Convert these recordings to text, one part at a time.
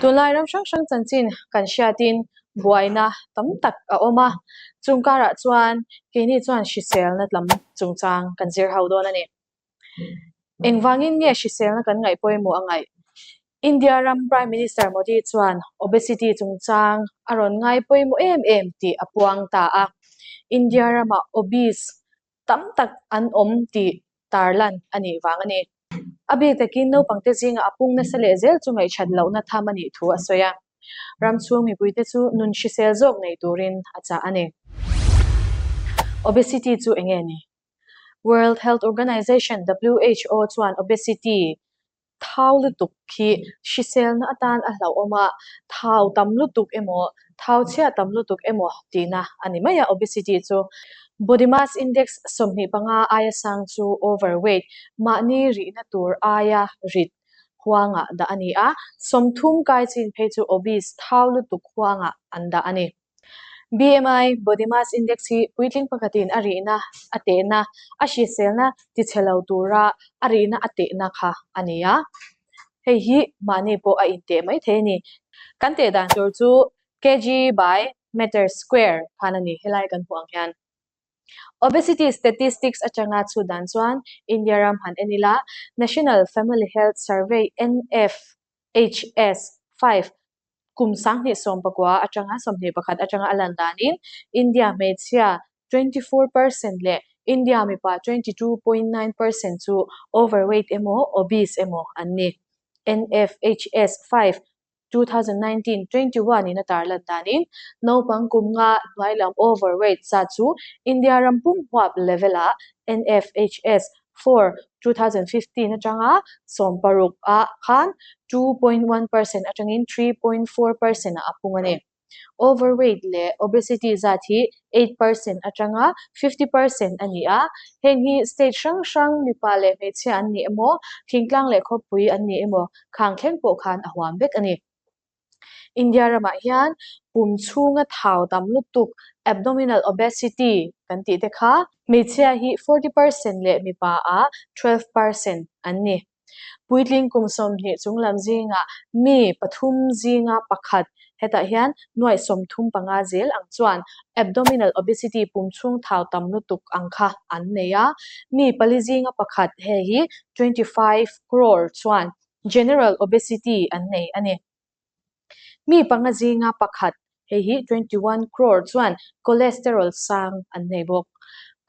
Tunlai ram hrang hrang chanchin kan hriatin buaina tam tak a awm a, chung karah chuan keini chuan hriselna lam chungchang kan zir ho dawn a ni. Engvangin nge hriselna kan ngaih pawimawh a ngaih? India ram Prime Minister Modi chuan obesity chungchang a rawn ngai pawimawh em em tih a puang ta a. India ramah obese tam tak an awm tih tarlan a nih vang a ni. A bik takin naupangte zingah a pung nasa leh zel chu ngaihchat lohna tham a nih thu a sawi a. Ram chhung mipuite chu nun hrisel zawk nei turin a chah a ni. Obesity chu eng nge ni? World Health Organization, WHO, chuan obesity thau lutuk khi hriselna atan a hlauhawm a, thau tam lutuk emaw, thau chhia tam lutuk emaw tihna a ni mai a obesity chu. Body mass index 25 aia sang chu overweight, mahni rihna tur aia rit huangah dah a ni a, 30 kai chin phei chu obese, thau lutuk huangah an dah a ni. BMI, Body Mass Index, hi puitling pakhatin a rihna a tehna, a hriselna tichhe lo tura a rihna a tehna kha a ni a. Hei hi mahni pawh a inteh mai thei a ni. Kan teh dan tur chu kg by meter square khan a ni, helai kan hmuh ang hian. Obesity statistics atanga chhut dan chuan India ram han en ila, National Family Health Survey, NFHS, 5, Kum 2019 atanga 21 atanga a lan danin India hmeichhia 24% leh India mipa 22.9% chu overweight emaw obese emaw an ni. NFHS 5, 2019, 21 in a tarlan danin naupang kum nga hnuai lam overweight zat chu India ram pum huap level ah NFHS 4, 2015 atanga 16 ah khan 2.1% atangin 3.4% ah a pung a ni. Overweight leh obesity zat hi 8% atanga 50% a ni a, heng hi state hrang hrang mipa leh hmeichhia an ni emaw, thingtlang leh khawpui an ni emaw khang thleng pawh khan a huam vek a ni. India ramah hian pum chhunga thau tam lutuk, abdominal obesity, kan tih te kha hmeichhia hi 40% leh mipa ah 12% an ni. Puitling kum 20 chung lam zingah mi pathum zinga pakhat, hetah hian nuaih 35 zel ang chuan abdominal obesity pum chhung thau tam lutuk ang kha an nei a, mi pali zinga pakhat, hei hi 25 crore chuan General obesity an nei a ni. Mi panga zinga pakhat, hei hi 21 crore chuan cholesterol sang an nei bawk.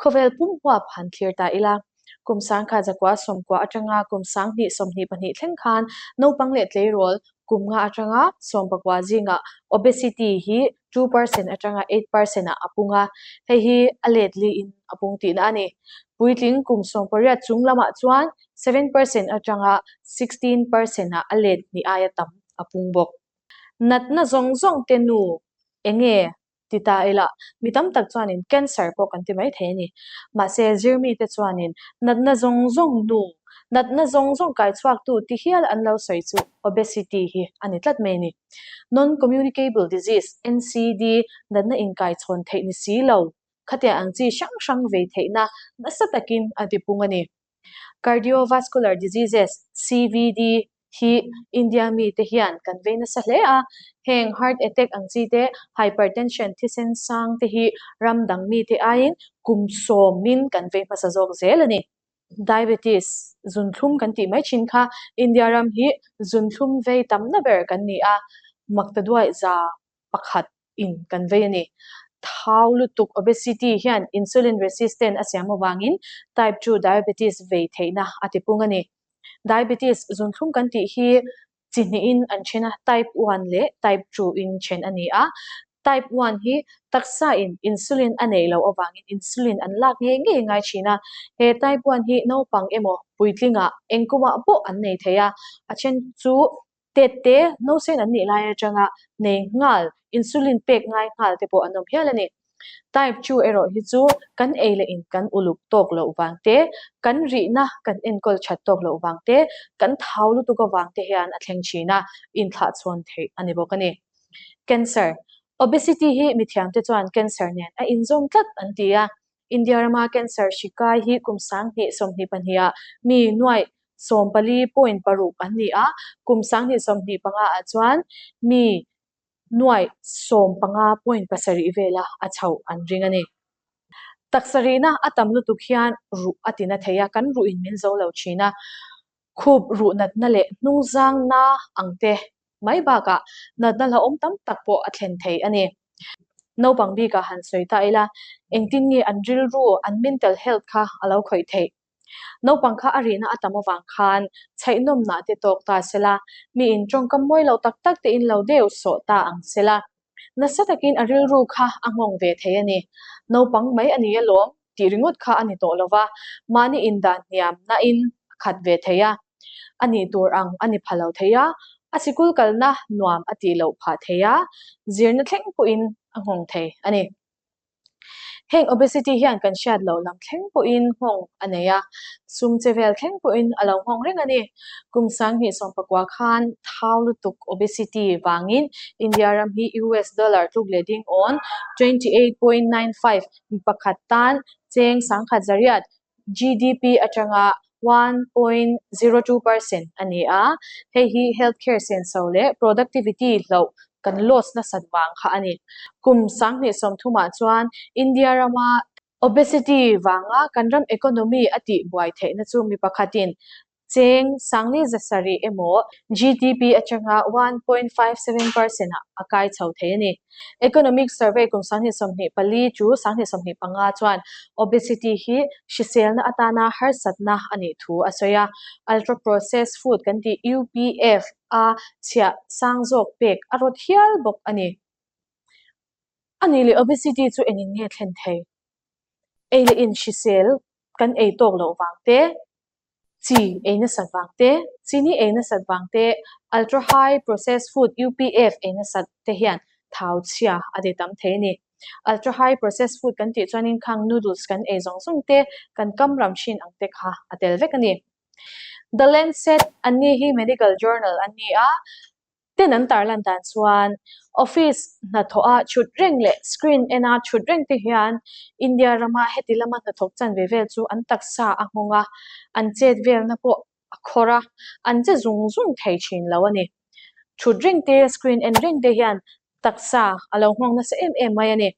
Khawvel pum huap han thlir ta ila, kum 1990 atanga kum 2022 thleng khan naupang leh tleirawl kum nga atanga 19 zingah obesity hi 2% atanga 8% ah a pung a, hei hi a let liin a pung tihna a ni. Puitling kum 18 chung lamah chuan 7% atanga 16% ah a let hnih aia tam a pung bawk. Natna zawng zawng te nu enge ti ta ila, mi tam tak chuanin cancer pawh kan ti mai thei a ni. Mahse zirmite chuanin natna zawng zawng nu, natna zawng zawng kai chhuaktu ti hial an lo sawi chu obesity hi a ni tlat mai a ni. Non-communicable disease, NCD, natna inkaichhawn theih ni si lo, khatiang ang chi hrang hrang vei theihna nasa takin a tipung a ni. Cardiovascular diseases, CVD, hi India mite hian kan vei nasa hle a, heng heart attack ang chi te, hypertension, thisen sang te hi ram dang mite aiin kum sawmin kan vei hmasa zawk zel a ni. Diabetes, zunthlum kan tih mai thin kha India ram hi zunthlum vei tamna ber kan ni a, maktaduaih za pakhat in kan vei a ni. Thau lutuk, obesity, hian insulin resistant a siam avangin type 2 diabetes vei theihna a tipung a ni. Diabetes zunthlum kan tih hi chi hnihin an then a, type 1 leh type 2 in then a ni a. Type 1 hi taksa in insulin a neih loh avangin insulin an lak ngei ngei ngai thin a. He type 1 hi naupang emaw puitlingah engkumah pawh an nei thei a, a then chu Tet te, nausen an nih lai atanga nei nghal, insulin pek ngai nghal te pawh an awm hial a ni. Type 2 erawh hi chu kan ei leh in kan uluk tawk loh vang te, kan rihna kan enkawl that tawk loh vang te, kan thau lutuk avang te hian a thleng thin a, inthlahchhawn theih a ni bawk a ni. Cancer, Obesity hi mithiamte chuan cancer nen a inzawm tlat an ti a, India rama cancer hri kai hi kum 2022 ah mi nuaih. 14.6 an ni a, kum 2025 ah chuan mi 15.7 vela a chhoh an ring a ni. Taksa rihna a tam lutuk hian ruh a tina thei a, kan ruhin min zo lo thin a, khup ruh natna leh hnungzangna ang te mai bakah natna hlauhawm tam tak pawh a thlen thei a ni. Naupang bikah han sawi ta ila, engtin nge an rilru, an mental health kha a lo khawih theih? Naupang kha a rihna a tam avang khan chhaihnawmnah te tawk ta sela, miin tawngkam mawi lo tak tak tein lo deuh sawh ta ang sela. Nasa takin a rilru kha a nghawng ve thei a ni. Naupang mai a ni alawm tih ringawt kha a ni tawh lova, mahni indan hniam nain a khat ve thei a. A nih tur ang a ni pha lo thei a, a sikul kalna nuam a tih loh phah thei a, zirna thleng pawhin a nghawng thei a ni. Heng obesity hian kan hriat loh lam thleng pawhin nghawng a nei a, sum che vel thleng pawhin a lo nghawng reng a ni. Kum 2019 khan thau lutuk obesity vangin India ram hi US dollar tluk leh ding awn 28.95 pakhat tan cheng 10,100 GDP atanga 1.02% a ni a, hei hi healthcare senso leh productivity hloh kan loss nasat vang kha a ni. Kum 2030 ah chuan India rama obesity vanga kan ram economy a tih buai theihna chu mi pakhatin cheng 7,700 emaw GDP atanga 1.57% ah a kai chho thei a ni. Economic Survey kum 2024 chu 2025 chuan obesity hi hriselna atana harsatna a nih thu a sawi a, ultra processed food kan tih UPF a chhiah sang zawk pek a rawt hial bawk a ni. A nih leh obesity chu engin nge thlen thei? Ei leh in hrisel kan ei tawk loh vang te, chi ei nasat vang te, chini ei nasat vang te, ultra high processed food, UPF, ei nasat te hian thau chhia a ti tam thei a ni. Ultra high processed food kan tih chuanin khang noodles kan ei zawng zawng te, kan kam ram thin ang te kha a tel vek a ni. The Lancet, anni hi medical journal an ni a, Ten an tarlan dan chuan office hnathawh a chhut reng leh screen en a chhut reng te hian India rama heti lama hnathawk chanve vel chu an taksa a nghawng a, an chet velna pawh a khawr a, an che zung zung thei thin lo a ni. Chhut reng te, screen en reng te hian taksa a lo nghawng nasa em em mai a ni.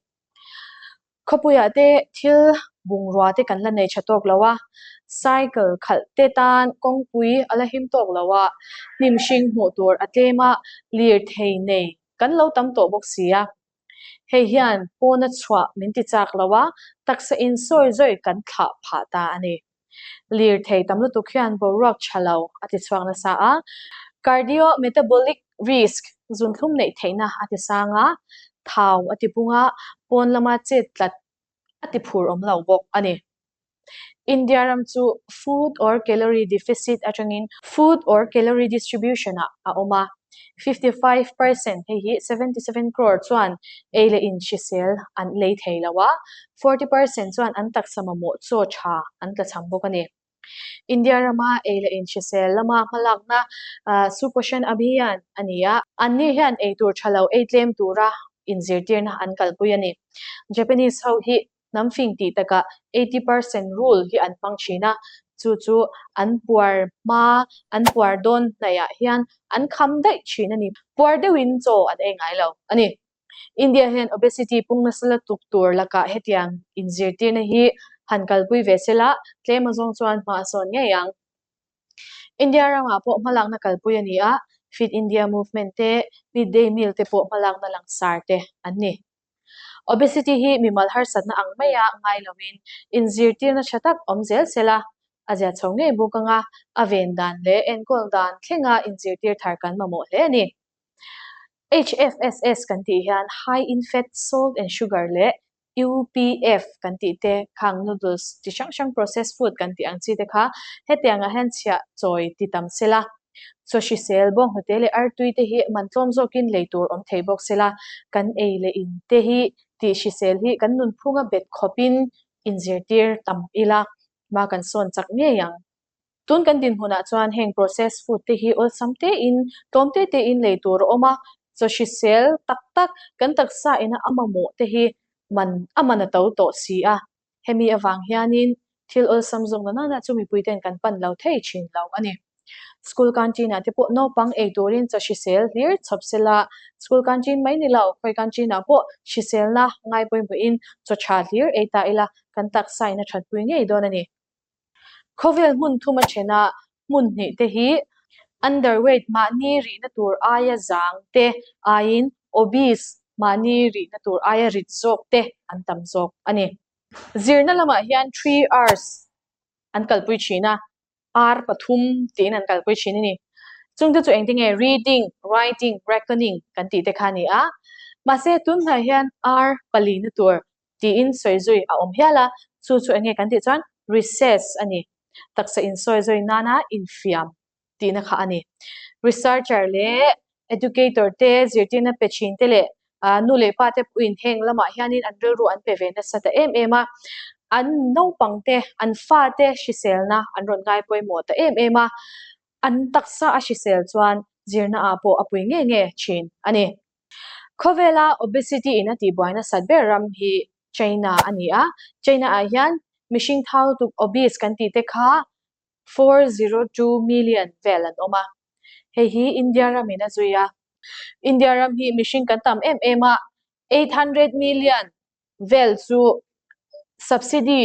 Khawpuiah te thil bungrua te kan la nei tha tawk lo a, cycle khalh te tan kawngpui a la him tawk lo a, hnim hring hmuh tur a tlem a, lirthei nei kan lo tam tawh bawk si a. Hei hian pawna chhuah min ti chak lo a, taksa insawi zawi kan thlah phah ta a ni. Lirthei tam lutuk hian boruak tha lo a ti chhuak nasa a, cardio-metabolic risk, zunthlum neih theihna a ti sang a, thau a ti pung a, pawn lama chet tlat a ti phur awm lo bawk a ni. India ram chu food or calorie deficit atangin food or calorie distribution ah a awm a, 55% hei hi 77 crore chuan ei leh in hrisel an lei thei lo a, 40% chuan an taksa mamawh chaw tha an tlachham bawk a ni. India rama ei leh in hrisel lama hmalakna Suposhan Abhiyan a ni a, anni hian ei tur tha lo ei tlem tura inzirtirna an kalpui a ni. Japanese ho hi Hnam fing tih takah 80% rule hi an hmang thin a, chu chu an puar hma, an puar dawn hnaihah hian an kham daih thin a ni. Puar deuhin chaw an ei ngai lo a ni. India hian obesity pung nasa lutuk tur lakah hetiang inzirtirna hi han kalpui ve sela, tlem azawng chuan hma a sawn ngei ang. India ramah pawh hmalakna kalpui a ni a, Fit India Movement te, Mid-day Meal te pawh hmalakna langsar te an ni. Obesity hi mimal harsatna ang maia ngai loin inzirtirna tha tak awm zel sela, a zia chho ngei bawk anga a ven dan leh enkawl dan thlenga inzirtir thar kan mamawh hle a ni. HFSS kan tih hian High in Fat, Salt and Sugar leh UPF kan tih te khang noodles chi hrang hrang processed food kan tih ang chi te kha hetiangah hian chhiah chawi ti tam sela. Chaw hrisel, bawnghnute leh artui te hi man tlawm zawkin lei tur awm thei bawk sela, kan ei leh in te hi tih hrisel hi kan nunphunga bet khawpin inzirtir tam ila, hma kan sawn chak ngei ang. Tun kan dinhmunah chuan heng processed food te hi awlsam tein, tlawm te tein lei tur a awm a, chaw hrisel tak tak kan taksa ina a mamawh te hi man a man a to tawh si a. Hemi avang hianin Thil awlsam zawk na nana chu mipui ten kan pan lo thei thin lo a ni. School canteen ah te pawh naupang ei turin chaw hrisel hlir chhawp sela, school canteen mai ni lo, khawi canteen ah pawh hriselna ngai pawimawhin chaw tha hlir ei ta ila kan taksa in a thatpui ngei dawn a ni. Khawvel hmun thum a then a, hmun hnih te hi underweight mahni rihna tur aia zang te aiin obese mahni rihna tur aia rit zawk te an tam zawk a ni. Zirna lamah hian 3 Rs an kalpui thin a, R pathum tiin an kalpui thin a ni. Chungte chu engtin nge reading, writing, reckoning kan tih te kha a ni a. Mahse tunhnai hian R palina tur tiin sawi zui a awm hial a, chu chu enge kan tih chuan recess a ni. Taksa insawi zui nana infiam tihna kha a ni. Researcher leh educator te, zirtirna pe thin te leh nu leh pa te pawhin heng lamah hianin an rilru an pe ve nasa ta em em a. An naupang te, an fa te hriselna an rawn ngai pawimawh ta em em a. An taksa a hrisel chuan zirna ah pawh a pui nge nge thin a ni. Khawvela obesity in a tihbuai nasat ber ram hi China a ni a. China ah hian mihring thau lutuk obese kan tih te kha 402 million vel an awm a. Hei hi India ramin a zui a. India ram hi mihring kan tam em em a, 800 million vel chu subsidy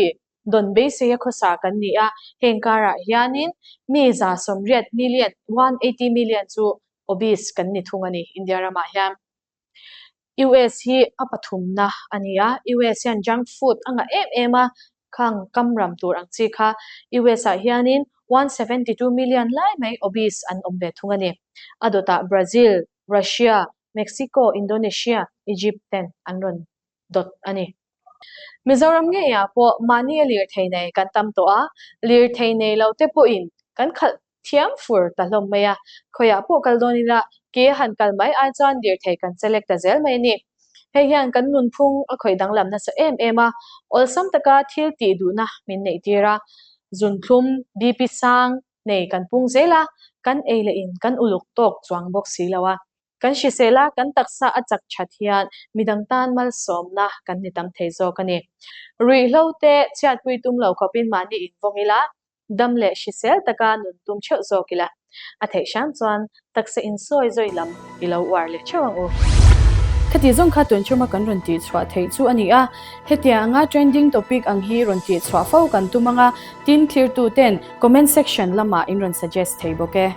dawn beisei a khawsa kan ni a. Heng karah hianin mi 180 million, 180 million chu obese kan ni thung a ni India ramah hian. US hi a pathumna a ni a, US hian junk food a ngah em em a, khang kam ram tur ang chi kha US ah hianin 172 million lai mai obese an awm ve thung a ni. A dawtah Brazil, Russia, Mexico, Indonesia, Egypt ten an rawn dawt a ni. Mizoram ngeiah pawh mahni a lirthei nei kan tam tawh a, lirthei nei lo te pawhin kan khalh thiam fur ta hlawm mai a, khawiah pawh kal dawn ila ke a han kal mai ai chuan lirthei kan select ta zel mai a ni. Hei hian kan nunphung a khawih danglam nasa em em a, awlsam taka thil tih duhna min neih tir a, zunthlum, BP sang nei kan pung zel a, kan ei leh in kan uluk tawk chuang bawk si lo a. Kan hrisel a, kan taksa a chak that hian midang tan malsawmna kan ni tam thei zawk a ni. Ruihhlo te chhiatpui tum lo khawpin mahni invawng ila, dam leh hrisel taka nun tum theuh zawk ila, a theih hram chuan taksa insawi zawi lam i lo uar leh theuh ang u. Khati zawng kha tun chhuma kan rawn tih chhuah theih chu a ni a, hetianga trending topic ang hi rawn tih chhuah fo kan tum ang a, tin thlirtu ten comment section lamah in rawn suggest thei bawk e.